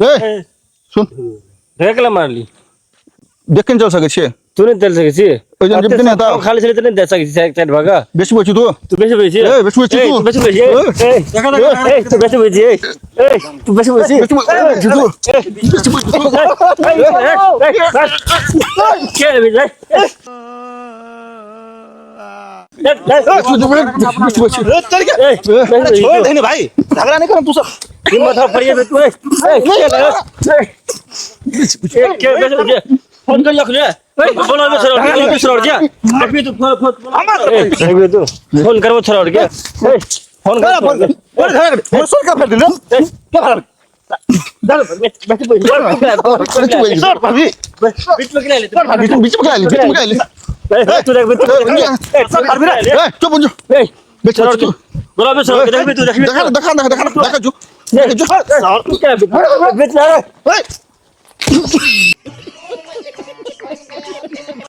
ए सुन। ढेकला मारली। देख के चल सकै छियै। तू नहि चल सकै छी। ओहि जन जिबते नहि तऽ। खाली छलै तऽ नहि दे सकै छी साइड साइड भऽ कऽ। बेसी बोलै छी तू। तू बेसी बोलै छी। ए, बेसी बोलै छी तू। तू बेसी बोलै छी। ए, ए, तू बेसी बोलै छी। ए, तू बेसी बोलै छी। बेसी बोलै छी तू। बेसी बोलै छी तू। के रे? बेसी बोलै छी। छोड़ दे ने भाई, झगड़ा नहीं करम तू सब। हिम्मत हो पड़िए तू। ए के के बेसी फोन कर लख ले बोलो बे सर बोलो बे सर के देखबी तू फोन फोन देखबी तू फोन करबो सर के। ए फोन कर फोन कर झगड़ा कर फोन सुन कर फेर दिल क्या खराब बेसी बोल। सर भाभी। बीच में के ले। बीच में बीच में ले, बीच में ले। तू देख तू। सर भाभी रे। ए चुप जो। ए बेसी बोलै छी तू। बोलो बे सर के देखबी तू देखबी। देखा देखा देखा देखा देखा जो देखा जो। बीच में ए।